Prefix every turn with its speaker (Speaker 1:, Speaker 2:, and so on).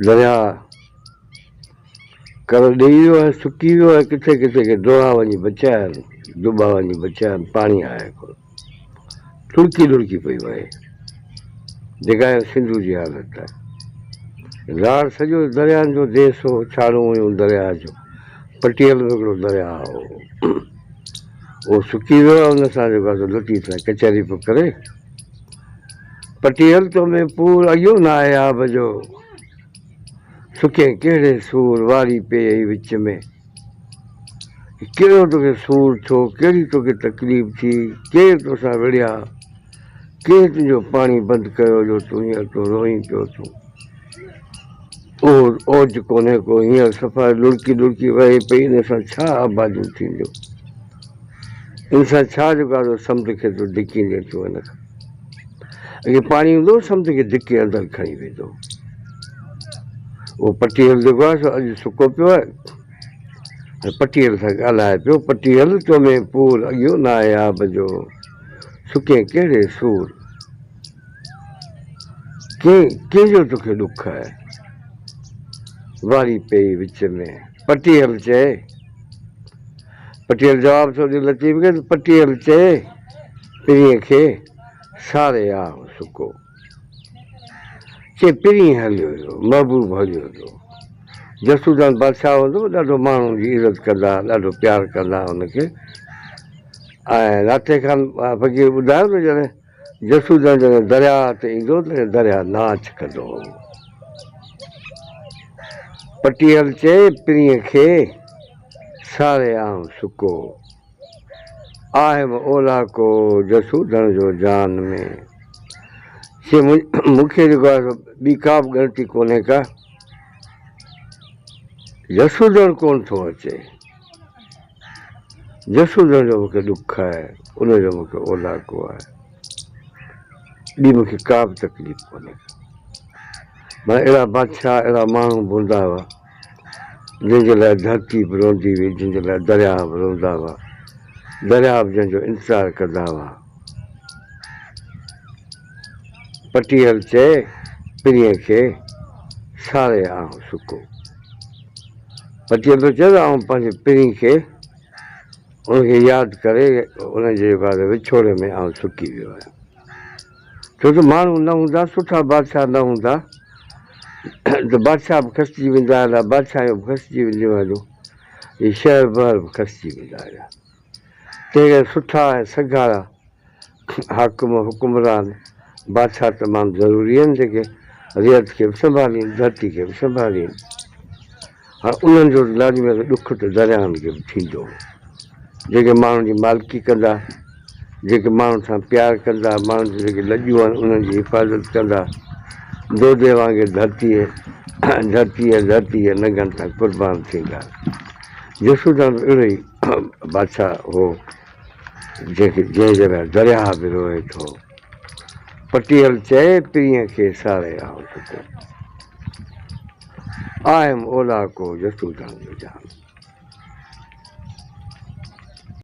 Speaker 1: درياء ڪر ڏيئي ويو آهي، سڪي ويو آهي، ڪٿي ڪٿي ڪي ڊوڙا وڃي بچيا آهن، دٻا وڃي بچيا آهن، پاڻي آهي ڪونه. لڙڪي لڙڪي پئي وهي. جيڪا هينئر سنڌو جي حالت آهي. لاڙ سڄو درياهن جو ديس هو، ڇاڙون هيون درياهه جون. پٽيل به هڪڙو درياهه هو. اهو سڪي ويو آهي، ان سان جيڪو آهي سو لطيف سائين ڪچهري پيو ڪري. پٽيل تو ۾ پور اڳيو ناهي آب جو. سڪين ڪهڙي سور واري پيئي وچ ۾. ڪهڙو توکي سور ٿيو، ڪهڙي توکي تڪليف ٿي، ڪير توسان وڙهيا، ڪنهن تنهنجو پاڻي بند ڪيو جو تون هينئر تون روئين پيو ٿو. اهو اوج ڪونهي ڪو، هينئر صفا لڙڪي لڙڪي وهي پئي، ان سان ڇا آباديون ٿينديون، ان سان ڇا جيڪو آهي سو سمنڊ کي تون ڌڪيندين تون ان کان. اڳي پاڻي هوندو هو سمنڊ کي ڌڪي اندر کڻي ويندو هو. اهو پٽيهل جيڪو آهي سو اڄ سڪو پيو آهي ۽ پٽيهل سان ڳالهائي پيو، پٽيهل تو ۾ پور اڳيو ناهي آب جو، سڪين ڪهڙي سور، ڪنهن جو توکي ڏک آهي، واري پيئي وچ ۾. پٽيهل چئي. پٽيل جواب ٿو ڏي لطيف کي ته پٽيل چئي پرينء کي ساري آهه سڪو. چي پرين هليو ويو، محبوب هليو ويو. جسودان بادشاهه هوندو هو، ڏاڍو ماڻهن جي عزت ڪندا ها، ڏاڍو پيار ڪندا ها هن کي. ۽ لاٺي خان فقير ٻڌايو ته جڏهن جسودان جڏهن درياهه تي ايندو هو تڏهن درياهه ناچ ڪندو هو. پٽيهل چئي پرينء کي ساري آئون سڪو. آهيم اولاڪو جسودڻ جو جان ۾. چي مون کي جيڪو آهي سو ٻي ڪا به ڳڻتي ڪونهي ڪا. جسودڻ ڪونه ٿو اچي. جسودڻ جو مون کي ڏک آهي، ان جو مون کي اولاڪو آهي. ٻي مون کي ڪا به تڪليف ڪونهي ڪا. معنيٰ اهڙا بادشاهه، اهڙا ماڻهو به هوندا هئا، جن جي لاء ڌرتي به روئندي هئي، جن جي لاء درياهه به روئندا هئا، درياهه به جنهن جو انتظار ڪندا هئا. پٽيهل چئي پرينء کي، ساري آئون سڪو. پٽيهل ٿو چئي ته آئون پنهنجي پرينء کي، ان کي ياد ڪري، ان جي وڇوڙي ۾ آئون سڪي ويو آهيان. ڇو ته ماڻهو نه هوندا، سٺا بادشاهه نه هوندا ته بادشاهه به کسجي ويندا هليا، بادشاهيون به کسجي وينديون هليون، هي شهر بهر به کسجي ويندا هليا. تنهن ڪري سٺا ۽ سگهارا حاڪم، حڪمران، بادشاهه تمام ضروري آهن، جيڪي رعيت کي به سنڀالين، ڌرتي کي به سنڀالين. هاڻ انهن جو لازمي آهي ته ڏک ته درياهن کي به ٿيندو. جيڪي ماڻهن جي مالڪي ڪندا، جيڪي ماڻهن سان پيار ڪندا، ماڻهن جون جيڪي لڄون آهن انهن جي حفاظت ڪندا، دودي وانگي ڌرتيء ڌرتيء ڌرتيء جي ننگن تان قربان ٿيندا. جسودان به اهڙو ئي بادشاهه هو، جنهن کي جنهن جي لاء درياهه به روئي ٿو. پٽيهل چئي پرينء کي ساري آئون سڪو. آهيم اولاڪو جسودان جو جان.